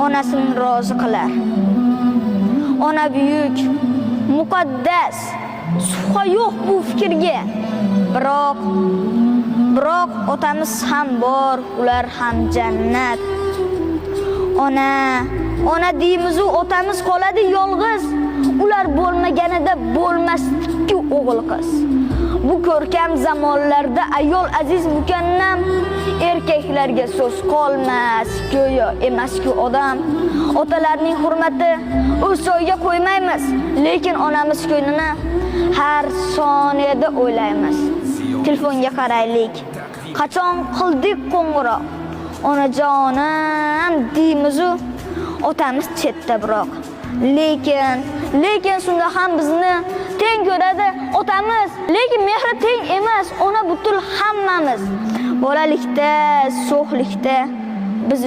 Onasini rozi qilar. Ona buyuk, muqaddas, shubha yo'q bu fikrga. Biroq otamiz ham bor, ular ham jannat. Ona, ona deymiz-u, otamiz qoladi yolg'iz. Ular bo'lmaganida bo'lmasdi-ku o'g'il qiz. Bu ko'rkam zamonlarda ayol aziz mukannam, erkaklarga so'z qolmas, go'yo emas-ku odam. Otalarning hurmati o'z joyiga qo'ymaymiz, lekin onamiz ko'nglini har soniyada o'ylaymiz. Telefonga qaraylik. Qachon qildik qo'ng'iroq? Onajonim deymiz-u, otamiz chetda biroq. Lekin shunda ham bizni teng ko'radi otamiz, lekin mehri teng emas, ona butul hammamiz. Bolalikda, so'xlikda biz